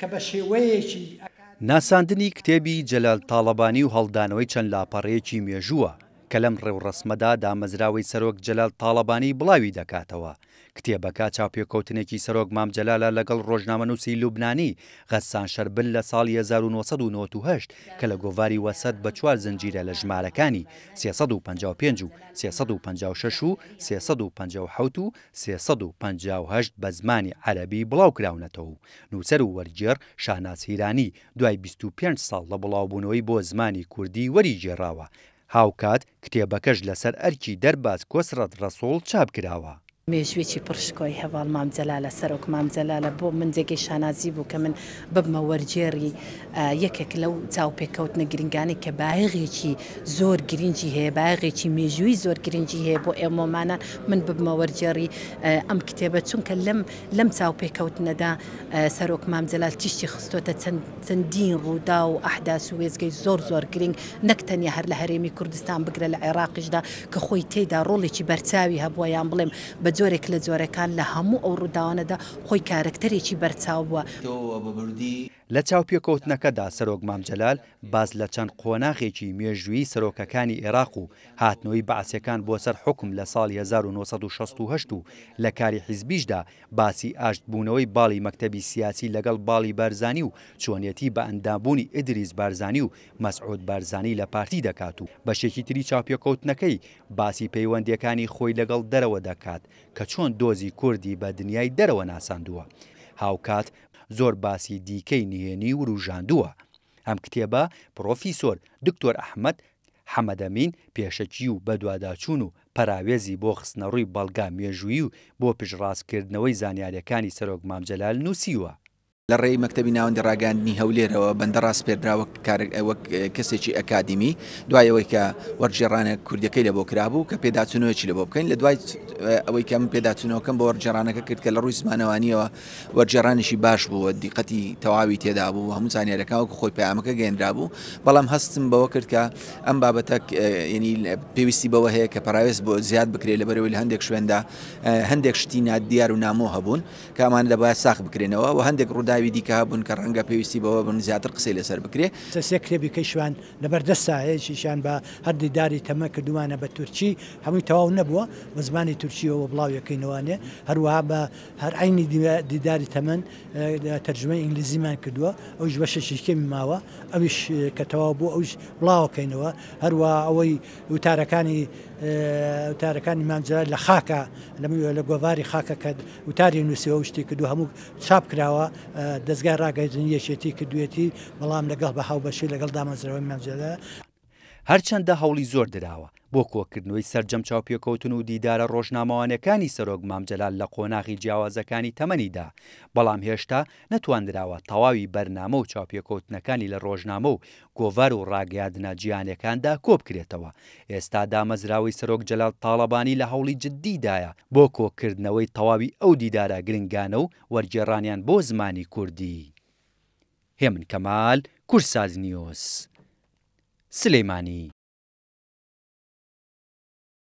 کە بە شێوەیەکی ئەکادیمی. ناساندنی کتێبی جەلال تاڵەبانی و هەڵدانەوەی چەند لاپەڕەیەکی مێژووە کە لەم ڕێوڕەسمەدا دامەزراوەی سەرۆک جەلال تاڵەبانی بڵاوی دەکاتەوە. کتێبەکە چاوپێکەوتنێکی سەرۆک مام جەلالە لەگەڵ ڕۆژنامەنووسی لوبنانی غەسان شەربل لە ساڵی 1998 کە لە گۆڤاری وەسەت بە چوار زنجیرە لە ژمارەکانی 355 و 356 و 357 و 358 بە زمانی عەرەبی بڵاوکراونەتەوە و نووسەر و وەرگێڕ شاناز هیرانی دوای 25 ساڵ لە بڵاوبوونەوەی بۆ زمانی کوردی وەریگێڕاوە، هاوکات کتێبەکەش لەسەر ئەرکی دەرباز کۆسرەت ڕەسوڵ چاپکراوە. مێژووێکی پڕ شکۆی هەڤاڵ مام جەلالە، سەرۆک مام جەلالە، بۆ من جێگەی شانازی بوو کە من ببمە وەرگێڕی یەکێک لەو چاوپێکەوتنە گرنگانەی کە بایەخێکی زۆر گرنگی هەیە، بایەخێکی مێژووی زۆر گرنگی هەیە بۆ ئێمەمانان، من ببمە وەرگێڕی ئەم کتێبە، چونکە لەم لەم چاوپێکەوتنەدا سەرۆک مام جەلال تیشکی خستۆتە چەند چەندین ڕووداو و ئەحداس و وێستگەی زۆر زۆر گرنگ نەک تەنیا هەر لە هەرێمی کوردستان بگرە لە عێراقیشدا کە خۆی تێیدا ڕۆڵێکی بەرچاوی هەبووە یان بڵێم بە جۆرێک لە جۆرەکان لە هەموو ئەو ڕووداوانەدا خۆی کارەکتەرێکی بەرچاو بووە. لە چاوپێکەوتنەکەدا سەرۆک مام جەلال باس لە چەند قۆناغێکی مێژوویی سەرۆکەکانی ئێراق و هاتنەوەی بەعسیەکان بۆ سەر حوکم لە ساڵی 1968 و لە کاری حیزبیشدا باسی ئاشتبوونەوەی باڵی مەکتەبی سیاسی لەگەڵ باڵی بارزانی و چۆنیەتی بە ئەندامبوونی ئیدریس بارزانی و مەسعود بارزانی لە پارتی دەکات و بەشێکی تری چاوپێکەوتنەکەی باسی پەیوەندیەکانی خۆی لەگەڵ دەرەوە دەکات کە چۆن دۆزی کوردی بە دنیای دەرەوە ناساندووە هاوکات زۆر باسی دیکەی نهێنی وروژاندووە. ئەم کتێبە پڕۆفیسۆر دکتۆر ئەحمەد حەمەدەمین پێشەکی و بەدواداچوون و پەراوێزی بۆ خستنەڕووی بەڵگە مێژوویی و بۆ پشتڕاستکردنەوەی زانیارییەکانی سەرۆک مام جەلال نووسیوە. لە ڕێی مەکتەبی ناوەندی ڕاگەیاندنی هەولێرەوە بەندە ڕاسپێردرا وەک کار وەک کەسێکی ئەکادیمی دوای ئەوەی کە وەرگێڕانە کوردیەکەی لە بۆ کرابوو کە پێداچوونەوەیەکی لە بۆ بکەین لە دوای ئەوەی کە من پێداچوونەوەکەم بۆ وەرگێڕانەکە کرد کە لە ڕووی زمانەوانیەوە وەرگێڕانێکی باش بوو و دیقەتی تەواوی تێدا بوو و هەموو زانیاریەکان وەکو خۆی پەیامەکە گەیەنرابوو بەڵام هەستم بەوە کرد کە ئەم بابەتە یعنی پێویستی بەوە هەیە کە پەراوێز بۆ زیاد بکرێت لەبەرەوەی لە هەندێک شوێندا هەندێک شتی نادیار و نامۆ هەبوون کە ئەمان دەبایە ساخ بکرێنەوە و هەندێک ڕووداوی دیکە هەبوون کە ڕەنگە پێویستی بەوە بن زیاتر قسەی لەسەر بکرێت. سێ کتێبیکەیشمان لەبەر دەستایە، یەکێکیان بە هەر دیداری تەمە کردوومانە بە تورکی، هەمووی تەواو نەبووە، بە زمانی تورکییەوە بڵاویەکەینەوانێ، هەروەها بە هەر عەینی دیداری تەمەن تەرجومەی ئینگلیزیمان کردووە، ئەویش بەشێکی کەمی ماوە، ئەویش کە تەواو بوو ئەویش بڵاوەکەینەوە، هەروەها ئەوەی وتارەکانی وتارەکانی مام جەلال لە خاکە لە گۆڤاری خاکە کە وتاری نووسیوە و شتی کردووە هەموو چاپ کراوە، دەزگای ڕاگەیاندنی یەکێتی کردوویەتی، بەڵام لەگەڵ بە هاوبەشی لەگەڵ دامەزراوەی مام جەلال. هەرچەندە هەوڵی زۆر دراوە بۆ کۆکردنەوەی سەرجەم چاوپێکەوتن و دیدارە ڕۆژنامەوانیەکانی سەرۆک مام جەلال لە قۆناغی جیاوازەکانی تەمەنیدا، بەڵام هێشتا نەتوانراوە تەواوی بەرنامە و چاوپێکەوتنەکانی لە ڕۆژنامە و گۆڤار و ڕاگەیاندنە جیهانیەکاندا کۆبکرێتەوە. ئێستا دامەزراوەی سەرۆک جەلال تاڵەبانی لە هەوڵی جددیدایە بۆ کۆکردنەوەی تەواوی ئەو دیدارە گرنگانە و وەرگێڕانیان بۆ زمانی کوردی. هێمن کەمال، کوردسات نیوز، سلێمانی.